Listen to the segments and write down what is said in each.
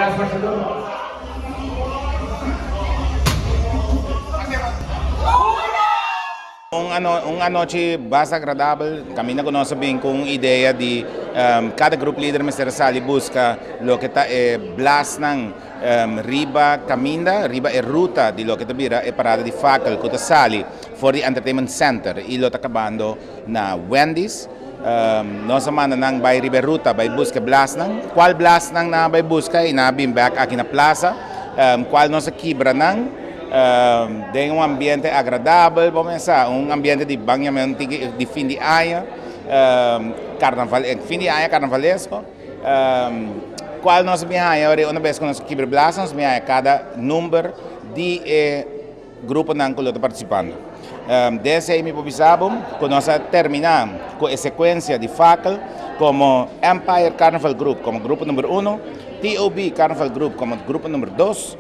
Blas Marshador. Un un anochi basta agradabel, caminda cu nos a bin cu un idea di cada group leader mester a sali busca loke ta e blasnan riba caminda, riba e ruta di loke ta bira e parada di fakkel cu ta sali for di Entertainment Center y lo ta cabando na Wendy's. Nos a manda nan bai riba e ruta bai busca e blasnan. Cual blasnan nan a bai busca y nan a bin bek aki na plaza, cual nos a kibra nan den un ambiente agradabel, bo mesa, un ambiente di bañamento di fin di aña, carnaval, fin di aña carnavalesco, cual nos a bin haña ora una bes cu nos a kibra e blasnan nos a bin haña cada number di e gruponan ku lo ta partisipando. Desei mi por bisa bo ku nos a terminá ku e sekuensia di fakel komo Empire Carnival Group komo grupo number uno, TOB Carnival Group komo grupo number dos,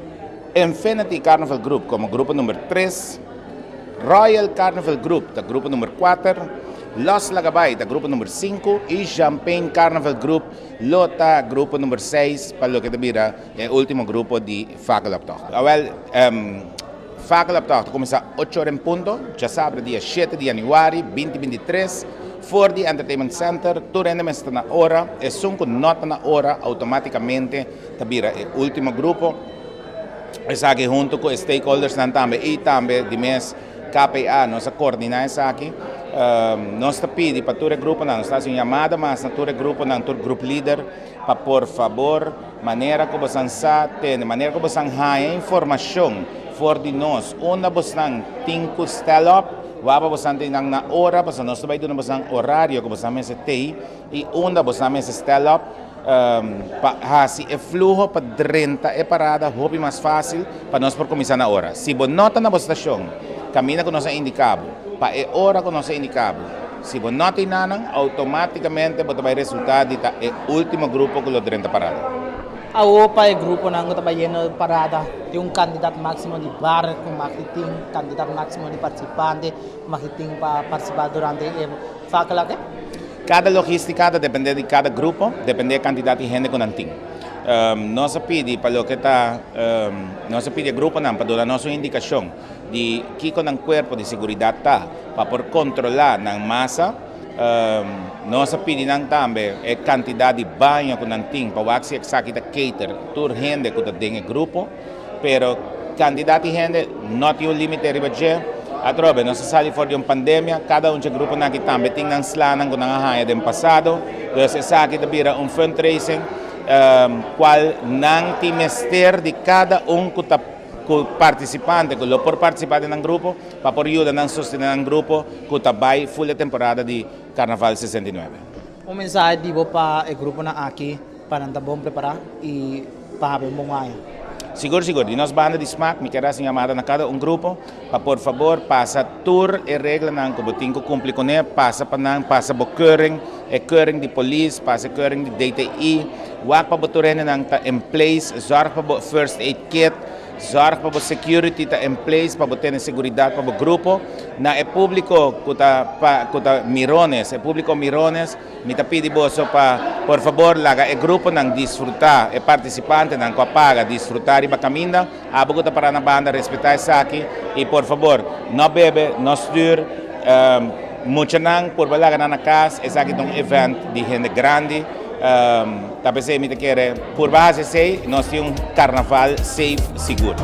Infinity Carnival Group komo grupo number tres, Royal Carnival Group ta grupo number kuater, Los Lagabay ta grupo number sinku i Champagne Carnival Group lo ta grupo number seis pa loke ta bira E ultimo grupo di Fakeloptocht. Awel, Fakeloptocht ta kuminsá ocho ora en punto, djasabra dia shete di yanüari binti 23, for di Entertainment Center. Tur hende mester ta na ora. Esun ku no ta na ora outomátikamente ta bira e ultimo grupo. Esaki huntu ku e stakeholdersnan tambe i tambe di mes KPA nos a koordiná esaki. Nos ta pidi pa tur e gruponan, nos ta hasi un yamada mas na tur e gruponan, tur group leader, pa por fabor manera ku bosan sa tende, manera ku bosan haña informashon for di nos unda bosan tin ku stel op, waba bosan tin nan na ora, pasobra nos ta bai duna bosan orario ku bosan mester tei i unda bosan mester stel op pa hasi e fluho pa drenta e parada hopi mas fásil pa nos por kuminsá na ora. Si bo no ta na bo stashon kaminda ku nos a indiká bo pa e ora ku nos a indiká bo, Si bo no tin nanan, automáticamente bo ta bai resultá di ta e último grupo ku lo drenta parada. Awor pa e gruponan ku ta bai yendo parada tin un kantidat máksimo di bar ku mag di tin, kantidat máksimo di partisipante ku mag di tin pa partisipá durante e fakkel aki. Kada logístika ta dependé di kada grupo, dependé e kantidat di hende ku nan tin. Nos a pidi pa loke ta, nos a pidi e gruponan pa duna nos un indikashon. Di kiko nan kuerpo di seguridat ta pa por kontrolá nan masa. Nos a pidi nan tambe e kantidat di baño ku nan tin pa wak si esaki ta cater tur hende ku ta den e grupo. Pero kantidat di hende no tin un límite riba dje. Atrobe nos a sali for di un pandemia, kada un dje gruponan aki tambe tin nan slanan ku nan a haña den pasado. Dus esaki ta bira un fundraising kual nan tin mester di kada un ku ta. Ku partisipante ku lo por partisipá den nan grupo pa por yuda nan sostené nan grupo ku ta bai ful e temporada di Karnaval 69. Un mensahe di bo pa e gruponan aki pa nan ta bon prepará i pa habi un bon aña. Sigur sigur, di nos banda di smak mi kier hasi un yamada na kada un grupo pa por fabor pasa tur e reglanan ku bo tin ku kumpli kuné, pasa pa nan, pasa bo keuring, e keuring di polis, pasa e keuring di DTI, wak pa bo tur hendenan ta in place, zorg pa bo first aid kit, zorg pa bo security ta in place pa bo tene seguridad pa bo grupo. Na e publico cu ta pa cu ta mirones, e publico mirones, mi ta pidi boso pa por fabor laga e gruponan disfruta, e participantenan cu a paga disfruta riba caminda, abo cu ta para na banda respeta esaki y por fabor no bebe, no stuur, muchanan purba laga nan na cas, esaki ta un event di hende grandi. Ta p'esei mi ta kere purba hasi esei, nos tin un karnaval safe, sigur.